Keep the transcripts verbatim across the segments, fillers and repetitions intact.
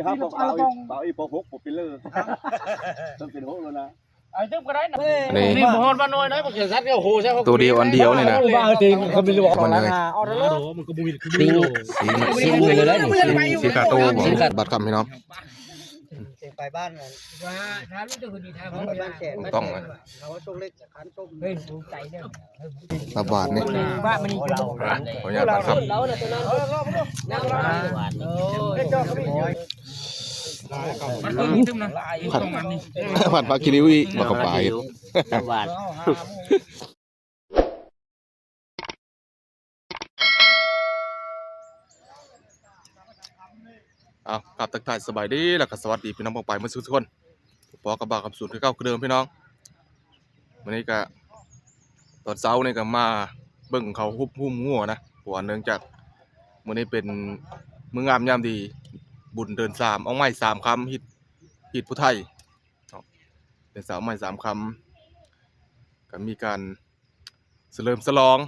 ครับ บอกเปล่าอีก เปล่าอีก บอกหก ผมเป็นเลอ ต้องเป็นหกแล้วนะ ไอ้ตึ๊บก็ได้นะ นี่ นี่บ่ฮอดบ้านน้อยนะ บ่เสียสัตว์ก็โหใช่ ตัวเดียวอันเดียวนี่นะ บ้าจริง เขาไม่รู้บอก มันเลย มันก็บ่มี ปิ้ง สี สีมือเลยนะ สี สีขาโตบ่ สีขา บัตรคำพี่น้อง ไปบ้านนั้น ว่าถ้ารู้จะคนดีทาง ไปบ้านแสน ต้องนะ เขาว่าโชคเล็ก ขันส้ม เฮ้ย ภูมิใจเนี่ย ตับบาทนี่ ว่ามัน ขออนุญาตตัดครับ ผัด ผัดผักขี้ริ้วอีก บักกะปาย หวาน เอาครับ ทักทายสบายดี แล้วก็สวัสดีพี่น้องปองไปเมื่อสุกทุกคน ปอกับบากับศูนย์คือเก่าคือเดิมพี่น้อง วันนี้ก็ ตอนเช้านี่ก็มาเบิ่งเขาฮุบฮุ้มงัวนะ เพราะว่าเนื่องจากมื้อนี้เป็นมื้องามยามดี บุญเดือนสาม ออกไม้สามคำ ฮิต ฮิตผู้ไทย เนาะ เป็นสาวใหม่สามคำ ก็มีการเฉลิมฉลอง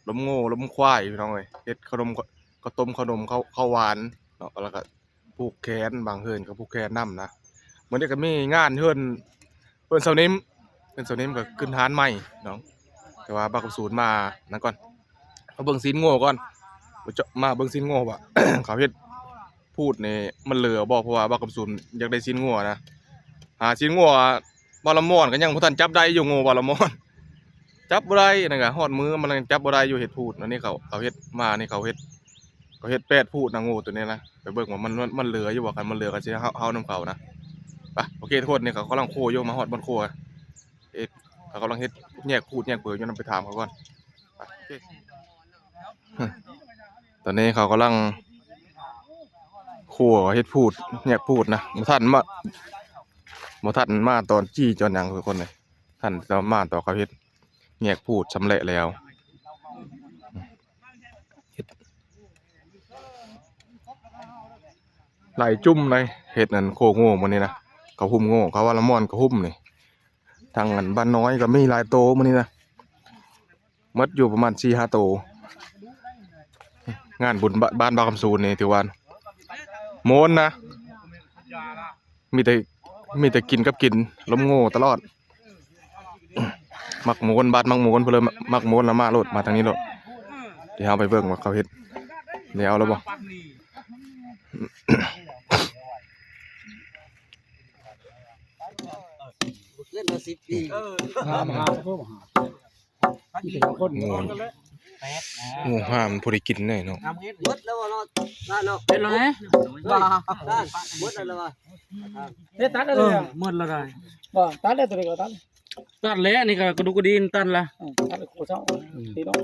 ล้มโง่ล้มควายพี่น้องเอ้ย เฮ็ดขนม ข้าวต้มขนม ข้าว ข้าวหวานเนาะ แล้วก็ผูกแขน บางเฮือนก็ผูกแขนนำนะ มื้อนี้ก็มีงานเฮือน เฮือนสาวนิ่ม เฮือนสาวนิ่มก็ขึ้นฮานใหม่เนาะ แต่ว่าบักกำสูนมานั่นก่อน มาเบิ่งซีนงัวก่อน มาเบิ่งซีนงัวว่า เขาเฮ็ด พูดนี่มันเหลือบ่ เพราะว่าบักกำสูนอยากได้ซีนงัวนะ หาซีนงัวบาลามอนก็ยังบ่ทันจับได้อยู่ งัวบาลามอน จับบ่ได้นั่นก็ฮอดมื้อมันยังจับบ่ได้อยู่ เฮ็ดพูด อันนี้เขา เขาเฮ็ดมานี่ เขาเฮ็ด เขาเฮ็ดแปดพูดนะ งัวตัวนี้นะ ไปเบิ่งว่ามัน มัน มันเหลืออยู่บ่ คันมันเหลือก็สิเฮา เฮานำเขานะ ไป โอเคทุกคน นี่เขากำลังคั่วอยู่ มาฮอดบ่อนคั่ว เอ๊ะ เขากำลังเฮ็ดแยกพูดแยกเบอร์อยู่ นำไปถามเขาก่อน ไป โอเค ตอนนี้เขากำลังคั่วเฮ็ดพูด แยกพูดนะ บ่ทันมา บ่ทันมาตอนจี้ตอนหยังทุกคนเลย ทันแต่มาตอนเขาเฮ็ดแยกพูดสำเร็จแล้ว เฮ็ดหลายจุ่มเลย เฮ็ดนั่นโคโง่มื้อนี้นะ เขาหุ้มโง่ เขาว่าละม่อนเขาหุ้มนี่ ทางอันบ้านน้อยก็มีหลายโตมื้อนี้นะ หมดอยู่ประมาณสี่ห้าโต งานบุญบ- บ้านบางคำสูนนี่ถือว่าม่วนนะ มีแต่ มีแต่กินกับกิน ล้มโง่ตลอด มักม่วน บ้านมักม่วน เพิ่นเลยมักม่วนแล้วมาโลด มาทางนี้โลด เดี๋ยวเราไปเบิ่งว่าเขาเฮ็ดแล้วแล้วบ่ เล่นมาสิบปี ห้ามห้าม งู งูห้ามพอได้กินแน่เนาะ เบิดแล้วบ่เนาะ นั่นเนาะ เป็นแล้วไง ว่าเบิดแล้วบ่ เฮ็ดตัดได้เลยอะ หมดแล้วได้ บ่ตัดได้ตัวเดียวตัด ตัดแล้ว นี่ก็กระดูกกระดินตัดละ อืมตัดเลยโคตรเศร้า อืม พี่น้อง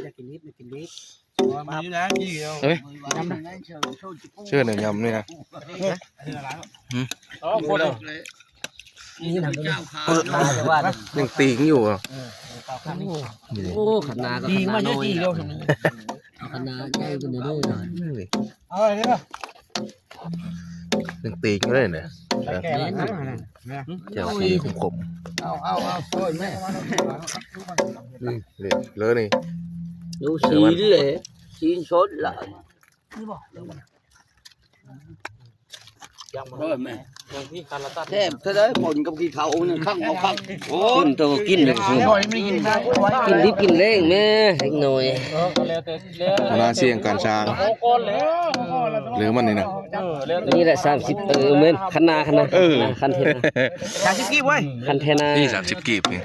อยากกินนิด อยากกินนิด เอ้ย เชื่อหน่อยยำนี่นะ อ๋อ คนละ นี่นะ เออ ยังตีงอยู่อ่ะ โอ้ ขนาดก็ ตีงมาเยอะ ขนาดน้อย จีเดียว เอาขนาดใหญ่กันเด้อ เอาอะไรเนี่ย ยังตีงอยู่เลยเนี่ย แม่น เจ้าสีขมๆ เอา เอา เอา โอ้ยแม่ นี่ นี่ เลอะนี่ ดูสีเลย สีสดละ เออแม่ แซ่บเท่าใด ปนกับขี้เขาเนี่ย คักบ่คัก โอ้ คนโตกินเลย กินดิบกินแรงแม่ เล็กน้อย หัวหน้าเสี่ยงการช้าง หรือมันนี่นะ นี่แหละ สามสิบ เออ แม่น คันนา คันนา เออ คันเทนา สามสิบ กีบเว้ย คันเทนา นี่ สามสิบ กีบนี่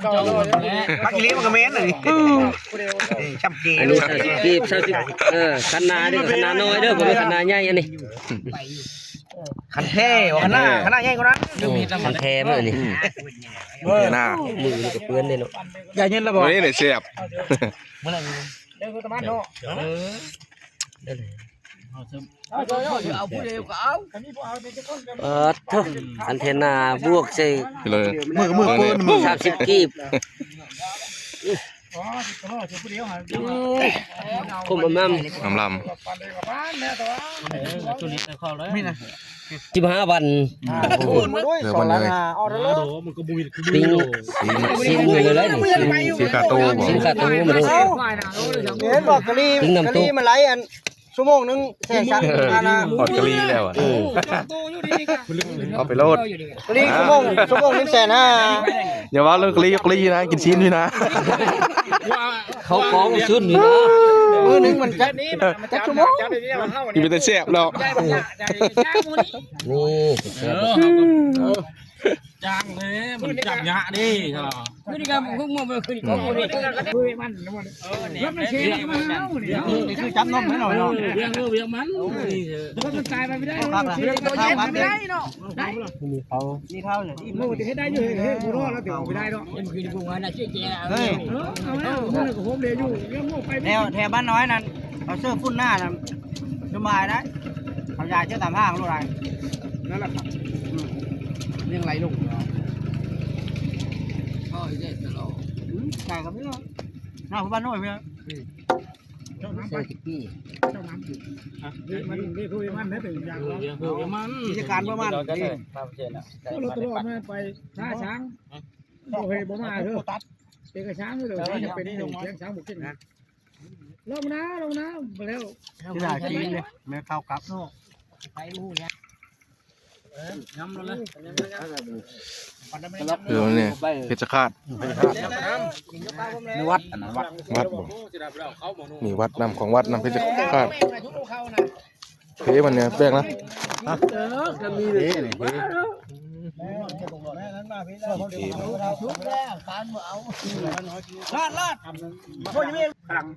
ผักอีหลีมันก็แม่นอันนี้ นี่ ช้ำเกลือ อันนี้ สามสิบ กีบ สามสิบ เออ คันนาเด้อ คันนาน้อยเด้อ บ่แม่นคันนาใหญ่อันนี้ คันแท้ คันนา คันนาใหญ่กว่านั้น คันแท้มาอันนี้ เออ หน้า มือนี่ก็เปื้อนเลยเนาะ อย่าเย็นแล้วบ่ วันนี้เนี่ยแซ่บ เมื่อไหร่ เดี๋ยวคือตะมันเนาะ เออ เอาผู้เดียวก็เอา เออ โถ่ อันเทนาบวกใส่ เลย มือ มือ มือ สามสิบ กีบ อืม ขมอำลำ อำลำ สิบห้าวัน เดี๋ยวมันเลย ปิ้ง สี สีมือเลย สี สีขาโตบ่ สีขาโตมาเลย เห็นบอกกะลี ปิ้งน้ำตุ๊ก กะลีมาไล่อัน ชั่วโมงหนึ่งแสนสาม เออ อันนะ หอดกะลีแล้วอะ เออ เอาไปโลด กะลีชั่วโมง ชั่วโมงหนึ่งแสนห้า อย่าว่าเรื่องกะลีกะลีนะ กินชิ้นนี่นะ เขากองสุดนี่นะ มื้อหนึ่งมันจัก จักชั่วโมง นี่เป็นแต่แซ่บแล้ว นี่แซ่บ จางเลยมันจับยะดิ คือนี่ก็พวกมันเป็นคือของคนนี้ นี่คือจับนมให้หน่อยเนาะ เวียงเวียงมัน มันตายไปไม่ได้ ตัวใหญ่ไม่ได้เนาะ มีเขามีเขาเนี่ย มันจะให้ได้อยู่เฮ้ยผู้รอดแล้วถึงไม่ได้เนาะ มันคือพวกนั้นนะเจ๊เจ๊ เฮ้ย เออเอาแล้วมันก็โฮมเลยอยู่ยังโง่ไป แถวแถวบ้านน้อยนั่นเขาเสื้อfunnหน้านั่นสบายนะเขาอยากเจ้าตามห้างลูกอะไร นั่นแหละครับ เรื่องไรลูก ก็เด็ดตลอด ใช่ครับพี่น้องหน้าบ้านน้อยพี่น้อง ใส่สิบปี มันเรียกพวกมันนะเป็นอย่าง เวียงเวียงมัน กิจการประมาณนี้ เราตลอดมาไปท่าช้างบ่เคยบ่มาเถอะเป็นกระช้างเลยเสียงช้างบุกเก่งนะลงนะลงนะมาแล้ว ที่ไหนกินเนี่ยแม่ข้าวกับ ไปรู้เนี่ย ย้ำแล้วนะ เออเนี่ยเพชฌฆาต ในวัดอันนั้นวัด วัดบ่มีวัดนำของวัดนำเพชฌฆาตเฮ้มันเนี่ยแป้งนะ เฮ้ยนี่เฮ้ย โอเค ลาดลาด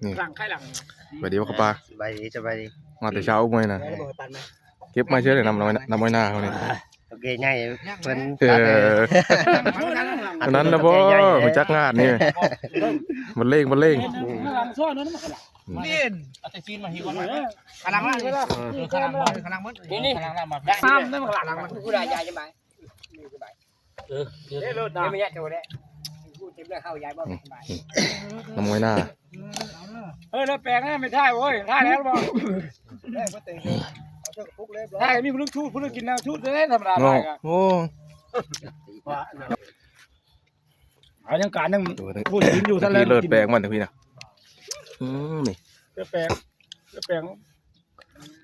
นี่ไปดีว่าเขาปลา สบายดีสบายดี มาแต่เช้าเมื่อยนะ ไม่ได้บอกให้ปันไหม เก็บมาเชื่อเลยนำน้อยนำน้อยหน้าเขาเนี่ย โอเคง่ายเพิ่น เอออันนั้นนะบ่หัวจักงานนี่มันเล่งมันเล่ง หลังซ้อนนั้น นี่ เอาแต่ซีนมาหิวก่อน กำลังล่างเลย กำลัง กำลังมัน นี่นี่ กำลังล่างมา ซ้ำนั่นมันหลังมัน กูได้ยายจะไป เออเดี๋ยว เดี๋ยวรถนะไม่ใช่ตัวเนี้ยกูเต็มเลยเข้ายายบอกสบาย น้ำน้อยหน้า เฮ้ยแล้วแปลงนี่ไม่ท่ายเว้ยท่ายแล้วบอก แม่ก็เต็มเอาเสื้อกระปุกเล็บ ท่ายมีผู้ลูกชูดผู้ลูกกินน้ำชูดเลยธรรมดา เนาะ อ่ะ โอ้ เอายังการยัง ดูนี่ พูดกินอยู่ท่าน พี่เลิศแปลงมันนะพี่นะอืมนี่ เลือดแปลงเลือดแปลง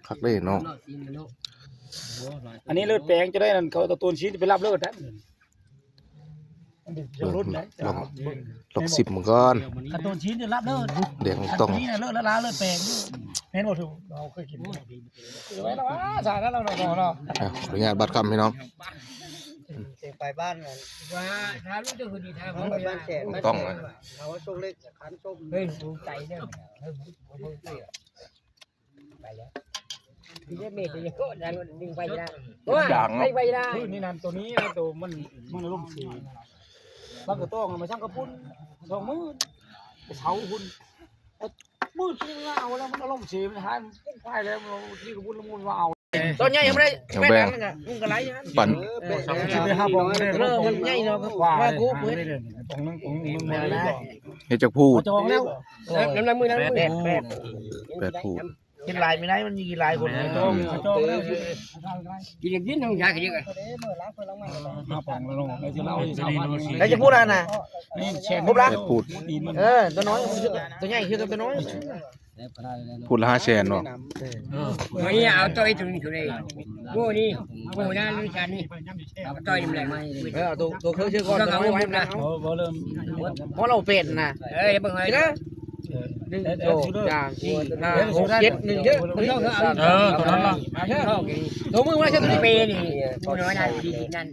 คักเลยเนาะ อันนี้เลือดแปลงจะได้นั่นเขาตะตูนชี้ไปรับเลือดนะ ลองลองสิบมันก่อน กระตูนชี้จะรับเลือด เดี๋ยวต้อง นี่นะเลือดละล้าเลือดแปลงเห็นหมดถูกเราเคยกินไว้แล้วสายนั้นเราเราเรา อ่ะขออนุญาตบัตรคำพี่น้อง ไปบ้านกัน ว่าถ้ารู้จะคือดีทาง ไปบ้านแขก ต้องนะ เอาว่าโชคเล็กขันโชค เฮ้ยภูมิใจเนี่ย ไปแล้วพี่เมย์จะยังก็ดันดึงไปได้ ด่าง ไปไปได้ นี่นั่นตัวนี้นะตัวมันมันอารมณ์สีมันก็ต้องมาช่างกระปุ้นสองมือเสาคุณมืดที่เอาแล้วมันอารมณ์สีมันหายมันไปแล้วมันที่กระปุ้นละมุนว่าเอา ตอนนี้ยังไม่ได้ แถวแบง มึงกระไร ปั่น จะไปห้าบองเลย เริ่มมันใหญ่เนาะ ว่า ว่ากู ตรงนั้นตรงนี้มันมา เฮ็ดจักพูด จองแล้ว น้ำลายมือน้ำมือ แปดพูด กินลายไม่ได้มันมีกี่ลายคน จองจองแล้ว กินอย่างนี้น้องยากันยังไง ห้าบองแล้วไอ้ที่เล่าที่สามวัน แล้วจะพูดอะไรนะ นี่แชร์ ครบละ แปดพูด เออตัวน้อยตัวใหญ่คือตัวน้อย พูดละห้าแสนเนาะ วันนี้เอาตัวไอ้ตัวนี้ตัวนี้โม่นี่โม่นะลูกชายนี่เอาตัวนี้มาเลย เออตัวตัวเครื่องเชื่อก่อน ต้องเอา ไว้ ไว้นะ เออเบอร์เริ่ม เพราะเราเป็นนะ เอ้ยเบิ่งให้ นะหนึ่งสองสามสี่ห้าหกเจ็ดหนึ่งเยอะ เออตัวนั้นละ ตัวมือว่าใช่ตัวนี้ เปนี่ผู้น้อยนั่นดีนั่น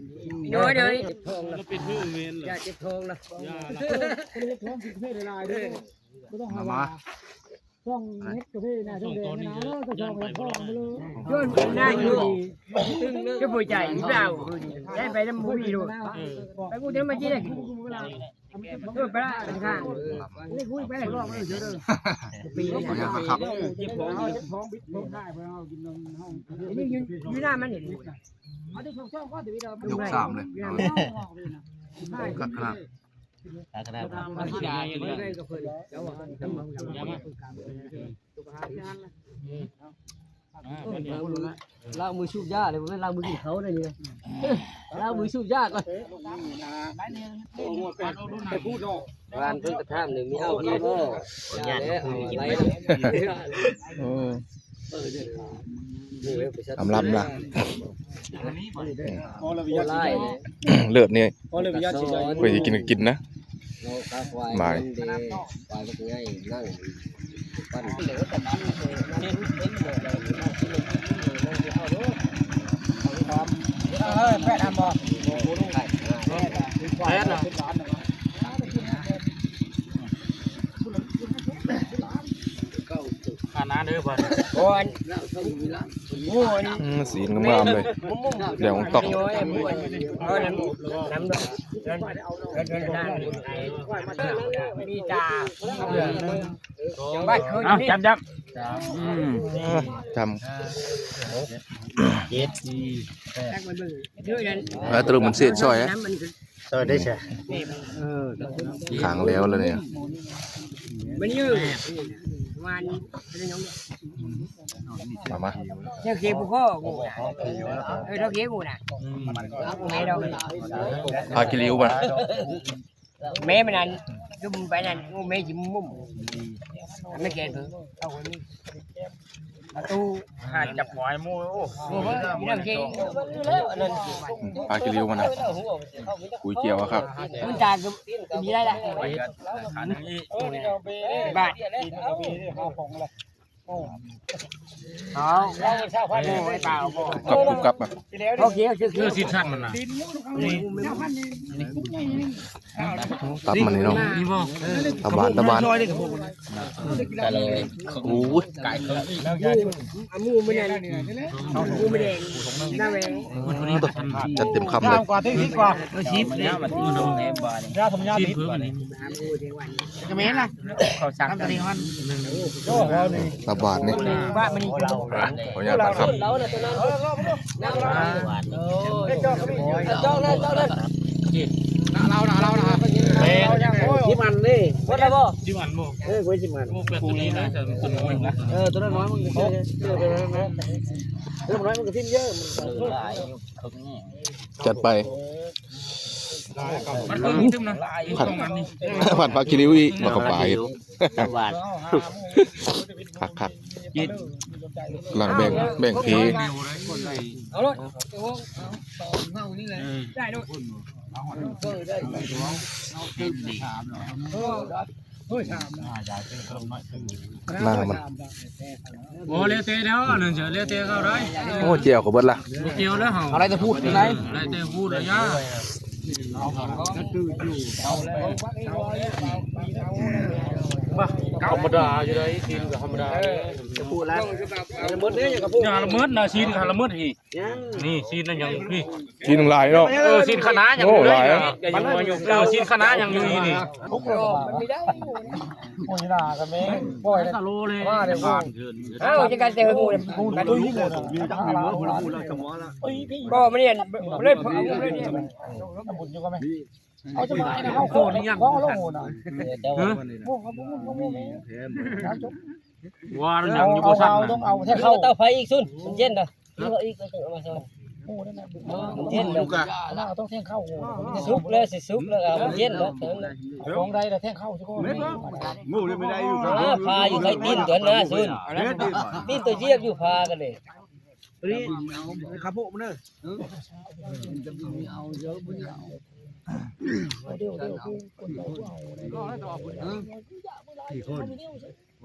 น้อยเดียวนี่ทองละ เป็นหื้อเมนเลย อย่าเจ็บทองละ มามา ต้องเฮ็ดกาแฟนะต้องแดงนะเออต้องชองเฮ็ดทองมาเลย ย้อนหน้าอยู่ จะผู้ใหญ่เราได้ไปน้ำมูมีลูกไปกูเดี๋ยวมากินเลยเออไปละข้างนี่คุยไปเลยรอบเลยเด้อปีนี้ ครับ เจ็บทองเจ็บทองบิดทองได้ไปเอากินนมห้อง นี่อยู่อยู่หน้ามันเห็น ยกสามเลย ครับครับ ล้างมือสูบยาเลยผมล้างมือกินเขาเลยนี่ล้างมือสูบยาก่อนร้านเพิ่งกระทำหนึ่งมีเอาที่เออ อืม อำลำล่ะ เลิศนี่ ไปสิกินก็กินนะ หลาย ขนาดเด้อบ่โอ้ย อืม สีงามๆเลย เดี๋ยวต้อง เอาน้ำน้ำดอกนี่จ้าบ้านเขา เอาจับจับ อืมจำ เจ็ด แล้วตะลุมมันเสียดซอยอะ ซอยได้ใช่ ขังแล้วแล้วเนี่ย มันยืดวัน มามา เท่าเคียงกูก็กูเออเท่าเคียงกูน่ะไม่ดอก พากิริวมา แม่มันนั้นก็มึงไปนั่นโอ้แม่จิมมุ่มไม่เกณฑ์เพิ่งเอาคนนี้ประตูหาจับหอยมูโอ้โหนี่นั่งเก่ง พากิริวมานะ ก๋วยเตี๋ยวอะครับ คุณตาก็มีได้ละบาท เอาเปล่า กับกุบกับอ่ะ เขาเขียวชื่อ เออสิทันมันนะ ตับมันนี่เนาะ นี่บ่ ตะบานตะบาน กะเลย โอ้ย ไก่เขา หมูมันเนี่ยหมูมันแดงหน้าแหวง จัดเต็มคำเลย กว่าที่ที่กว่าชิปเนี่ยมันต้องแหนบาด ยาสมยา ชิป พิษ เพิ่มอันนี้ จะเมนล่ะ เขาสั่ง น้ำตะลิงมัน ตะบานนี่ ว่ามัน ขออนุญาตนะครับ เจ้าเจ้าเจ้า เราเราเรา ที่มันนี่วัดอะไรบ่ ที่มันโม เออไว้ที่มัน โมเป็นตัวนี้นะแต่มันตัวน้อยนะ เออตัวน้อยมันเยอะเยอะเยอะน้อยมันก็ทิ้งเยอะ จัดไป มันเพิ่มขึ้นนะอีกสองอันนี่ ผัดผักกิริวอีกมาเข้าไป หวาน คักคัก กิน หลังแบ่งแบ่งที เอาเลยได้ด้วย หน้ามัน โอ้เลี้ยวเตะเนาะนั่นเสียเลี้ยวเตะเข้าได้ โอ้เจียวกับเบิดละ บ่เกี่ยวแล้วเฮา อะไรจะพูดอะไร อะไรเตะพูดระยะ ธรรมดาอยู่เลยทีมกับธรรมดา จะพูดแล้วหมดเนี่ยอย่างกับพูด อย่าละเมิดนะซีนค่ะละเมิดอีกนี่ซีนนั่นยังนี่ กินหลายเนาะ เออซีนคณะยัง โอ้ อยู่ หลาย เลย อะ เออซีนคณะยังอยู่นี่ โอ้ยด่ากันแม่งปล่อยเลย สโลเลย ว่าเดี๋ยว เอ้าจะการเตะหู กูกูยิงเลย ก็ไม่เนี่ยเลยผมเลยเนี่ย บุญอยู่กันไหมเขาจะมาเขาโคตรยังเขาลงหัวหน่อยพวกเขาพวกมึงพวกมึง ว่ายังอยู่บ่ทัน ต้องเอาแท่งเข้า เตาไฟอีกสุนเย็นนะอีกเอามาซอย โอ้นั่นแหละ เย็นนะ ต้องแท่งเข้าหัว สุกเลยสิสุกเลยมันเย็นนะ ของใดแต่แท่งเข้าใช่ไหม งูนี่ไม่ได้อยู่ พาอยู่ใครดิ้นตัวนะสุนดิ้นตัวเยียบอยู่พากันเลย ครับพวกมันเนอะ เดี๋ยวเดี๋ยวกูคนเดียว สี่คน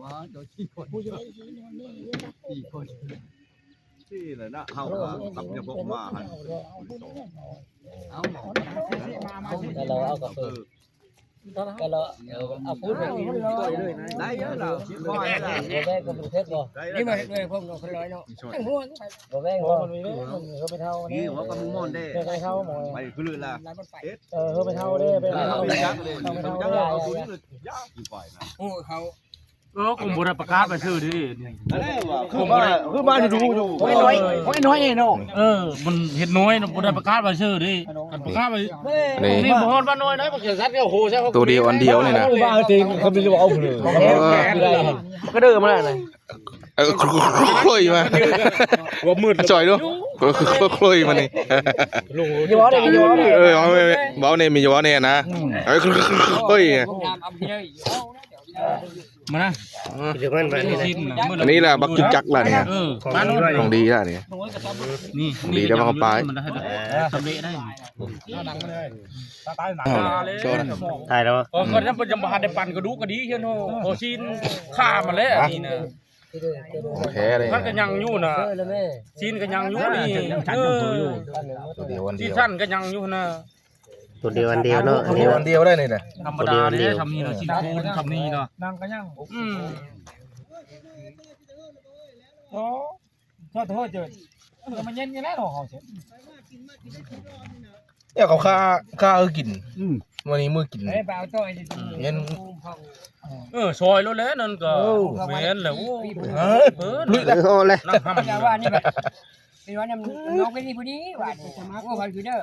ว้าตัวสี่คนสี่คนที่เลยนะเขาก็ขับเนี่ยพวกมาหัน แต่เราเอากระเป๋าแต่เราเอาพูดไป ได้เยอะแล้วคอยแล้ว บ่แบ่งกับประเทศบ่ นี่มา เลยพวกเราคนร้อยเนาะ หัวมันมีเรื่องมันเออไปเท่า นี่หัวกับมอนได้ เออไปเท่าหมอ ไปคือละ เออไปเท่าเด้ไปเท่า ไปยักษ์เลยไปยักษ์เอาตัวนี้เลยยักษ์อยู่ฝ่ายนะ โอ้เขา เออคงบ่ได้ประกาศไปชื่อดิ อะไรวะคือมาคือมาดูดู โอ้ยน้อยโอ้ยน้อยเนาะ เออมันเห็นน้อยนะบ่ได้ประกาศไปชื่อดิคันประกาศไป นี่ นี่บ่ฮอดว่าน้อยนะบ่เขียนสัตว์ก็โหใช่ ตัวเดียวอันเดียวนี่นะ บ้าจริงเขาไม่รู้เอาเลย เออ ก็เดินมาเลย เออคลุยมา หัวมืด จ่อยดูคลุยมานี่ อย่าว่าเลยอย่าว่าเลย เออเอาไปเอาเนี่ยมีอยู่ว่าเนี่ยนะเออคลุย มานะ เดี๋ยวมันไปนี่แหละ อันนี้แหละบักจึกจักล่ะเนี่ย เออ มาโน่น ของดีล่ะเนี่ย นี่ ของดีแล้วมันก็ไป มันได้ สำเร็จได้ เอาเลย โชว์นะ ถ่ายแล้ว เออ ก็ยังบ่ทันได้ปั่นกระดูกกระดีเชียวเนาะ โอ้ ซีนฆ่ามันแล้ว นี่นะ ของแท้เลย มันก็ยังอยู่นะ ซีนก็ยังอยู่นี่ เออ ตัวเดียววันเดียว ซีซั่นก็ยังอยู่นะ ตัวเดียววันเดียวเนาะ อันนี้วันเดียวได้นี่นะ ธรรมดาเลย ตัวเดียววันเดียว ทำนี่เนาะ ซีซั่นทำนี่เนาะ นางก็ยัง อืม โอ้ ขอโทษเจิด มันเย็นอยู่แล้วเนาะ เนี่ยเขาฆ่า ฆ่าเอากิน อืม วันนี้มื้อกิน เอ้ย ไปเอาโต๊ะไอ้ที่ เย็น เออ ซอยแล้วแหละนั่นก็ โอ้ แม่นแหละ โอ้ เฮ้ย เออ ลุยเลย โอ้เลย นั่งทำ อย่าว่านี่แบบ เป็นวันนั้นน้องเป็นนี่พอดีว่ะ โอ้ พันคือเด้อ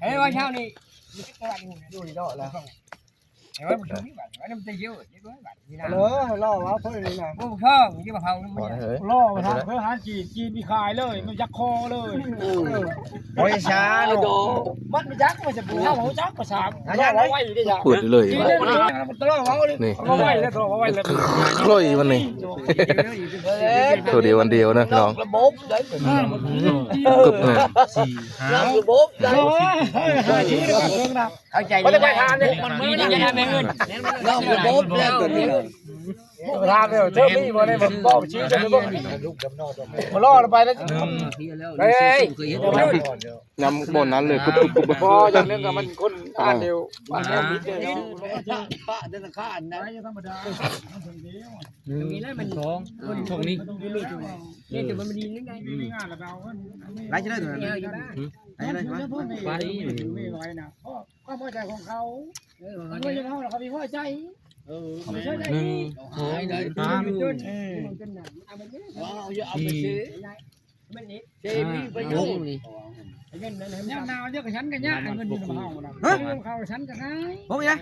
เฮ้ย ว่าเช้านี่ อยู่นี่รอดแล้ว เฮ้ย มันถึงนี่ว่ะ วันนั้นมันจะเยอะ เยอะกว่านี่นะ เออ รอว่าเพิ่นนี่นะ โอ้ ข้าว มันจะมาเผา มัน ขอ จะ นะเฮ้ย รอมาทางเพื่อหาจีน จีนมีขายเลย มันยักคอเลย เออ บริษัท มันมียักษ์ มันจะปลูกข้าว มันจักภาษา หายากไหม รอไว้ได้ยัง เปิดเลย จีนเนี่ยมันตลอดเอาเลย นี่ เอาไว้แล้ว เอาไว้แล้ว คล้อยมันนี่ ตัวเดียววันเดียวนะพี่น้อง ระบบเลย กึบเลย สี่ ห้า ระบบได้ โอ้ย เฮ้ย เฮ้ย เฮ้ย เข้าใจ ไม่ได้ไปทานเนี่ย มันไม่ได้ทานเงิน นอกระบบแล้วตัวนี้ ทานเนี่ย เจ้าพี่มาเนี่ย บอกชื่อจะไม่บอก มารอดไปแล้ว เฮ้ย น้ำบ่อนั้นเลย กึบกึบกึบกึบ พออย่างเรื่องกับมันคนอ่านเดียว อ่า อ่านเดียวนิดเดียว ปะธนาคารนะ มีแล้วมัน สอง ช่องนี้ นี่แต่มันมีนี่ไง ไล่เฉลยตัวนั้น ไล่เฉลยใช่ไหม ไป ไม่ไหวนะ เพราะความพอใจของเขา เออ ไม่ใช่เขา เขามีหัวใจ เออ เขามีหัวใจ หนึ่ง สอง สาม เออ เอาอย่าเอาไปซื้อ สี่ มันนี่ เจมีประโยชน์ เงินนั้น เนี่ยนาวเยอะกว่าฉันกันเนี่ย เงินอยู่ในเขานะ ฮะ เขาฉันก็ให้ ผมอีกนะ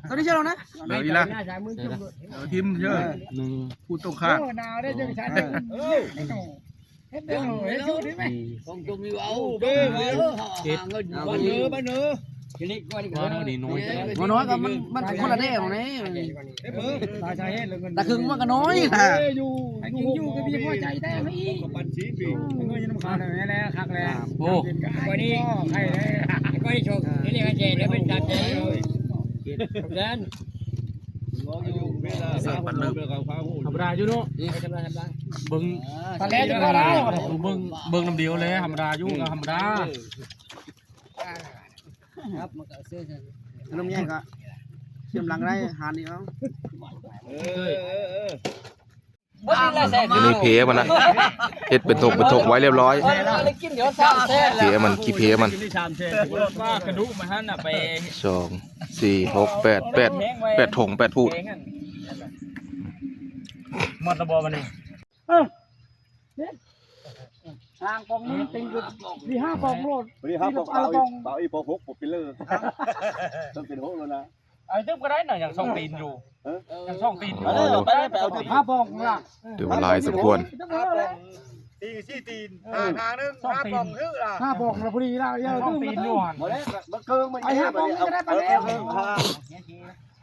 ตัวนี้เชื่อเรานะ เดี๋ยวอีกละ หน้าสายมือจุ่มเลย เดี๋ยวทิมเชื่อ หนึ่ง พูดตรงข้าม โอ้นาวได้เยอะกว่าฉัน เออ เฮ็ดเด้อ เฮ็ดสู้ได้ไหม สี่ ของตัวมีเอา เด้อ เด้อ เจ็ด หาเงิน เอา บ้านเด้อ บ้านเด้อ ทีนี้ก็นี่ก็ ว่าเราดีน้อยจัง บ่น้อยก็มัน มันคนละแด้ของนี่ เฮ็ดเด้อ ตาชาเฮ็ดเลยเงิน แต่ครึ่งมันก็น้อยนะ เอ้ยอยู่ ไอ้กินอยู่ก็มีหัวใจแท้ไหมอีก ก็ปั่นสีปี เงินยังน้ำขาวเลยแหละคักแหละ โอ้ ก็นี่ ใครเลย ก็นี่โชค นี่เรียกว่าเจ เดี๋ยวเป็นตามใจ เจ็ด แสน สามพันหนึ่ง ธรรมดาอยู่เนาะ เบิ่ง ตอนแรกจะมาแล้ว เบิ่ง เบิ่งน้ำเดียวเลย ธรรมดาอยู่ก็ธรรมดา ครับ มันก็ซื้อ ขนมใหญ่ก็เชื่อมหลังได้ หานี่เอา เออ เออ เออ เดี๋ยวนี้เพมันนะ เฮ็ดเป็นถงเป็นถงไว้เรียบร้อย เพมันขี้เพมัน ว่ากระดูกมาหั่นน่ะไป สอง สี่ หก แปด แปด แปดถง แปดพูด หมดระบอมันนี่ เออ ทางกองนี้เป็นอยู่มีห้าปองโลด วันนี้ห้าปอง มีละปอง เบาอีก เบาอีกปองหก ผมเป็นเลย ต้องเป็นหกแล้วนะ ไอ้ตึ๊บก็ได้น่ะ ยังสองตีนอยู่ เออ ยังสองตีนอยู่ เออ ไปไปเอาที่ ห้าปองล่ะ ถือว่าหลายสมควร ตึ๊บก็ได้ ตีสี่ตีน เออ ห้าหนึ่ง สองตีน ห้าปองคือล่ะ ห้าปองละพอดีละ เออ สองตีนอยู่หั่น บ่ได้ มันเกิงมัน ไอ้ห้าปองนี่ก็ได้ไปแล้ว เออ เออ ห้า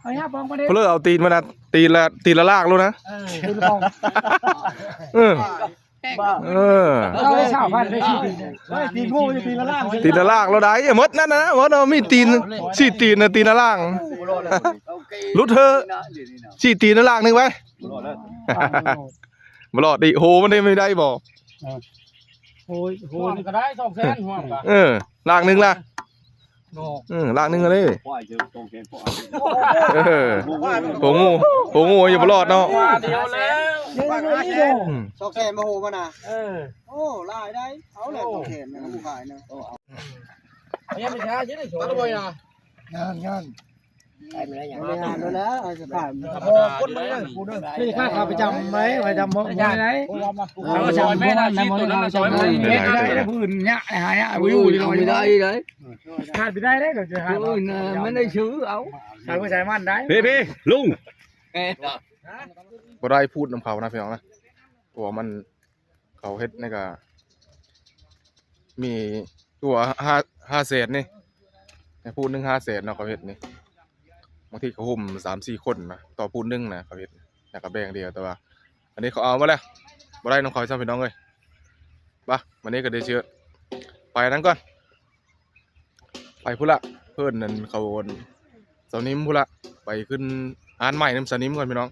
ไอ้ห้าปองก็ได้ เพราะเลยเอาตีนมันนะ ตีนละ ตีนละลากแล้วนะ เออ ตีนละปอง เออ เออ เราได้สามพันได้สี่ตีน เฮ้ย ตีนโง่จะตีนละล่าง ตีนละลากแล้วได้ หมดนั่นนะ หมดเอามีตีน สี่ตีนนะ ตีนละล่าง หลุดเถอะ สี่ตีนละล่างหนึ่งไป บ่รอดดิ โห มันได้ไม่ได้บ่ โอ้ย โห ห่วงก็ได้ สองแสน ห่วงก็ เออ ล่างหนึ่งล่ะ ดอก เออ ล่างหนึ่งเลย ควายเจอตรงแขนพ่อ เออ โห งู โห งู อย่าบ่รอดเนาะ ว่าเดียวแล้ว อืม สองแสนมาโหมานะ เออ โอ้ ลายได้ เอาเลย โอ้ สองแสนนะ ผู้ขายนะ เอายังไม่ช้าใช่ไหม ตัดบ่อยนะ งาน งาน ไปไม่ได้ยัง ไม่ได้งานแล้วนะ เอาจะถาม พอคนมาเลย กูเด้อ นี่ค่าขาประจำไหม ประจำเมื่อไหร่ เอาซอยแม่นะ ชี้ตัวนั้นนะ ซอยแม่ ได้ ได้ ได้ ได้ พื้นเนี่ย หายอ่ะ บ่อยู่ดีเลย ไม่ได้เลย ขาดไปได้ได้เดี๋ยวจะหา เออนะ ไม่ได้ซื้อเอา ใส่ผู้ใส่มันได้ พี่ พี่ ลุง บ่ได้พูดนำเขานะพี่น้องนะ เพราะว่ามัน เขาเฮ็ดนี่ก็ มีตัวห้า ห้าแสนนี่ ให้พูดหนึ่งห้าแสนเนาะ เขาเฮ็ดนี่ บางทีเขาห่มสามสี่คนนะ ต่อพูดหนึ่งนะ เขาเฮ็ด แล้วก็แบ่งเดียว แต่ว่า อันนี้เขาเอามาแล้ว บ่ได้นำเขาซ้ำพี่น้องเอ้ย ไป วันนี้ก็ได้เชื่อ ไปนั่นก่อน ไปพุ้นละ เพิ่นนั่นเขาโอนสาวนิมพุ้นละ ไปขึ้นอ่านใหม่นำสาวนิมก่อนพี่น้อง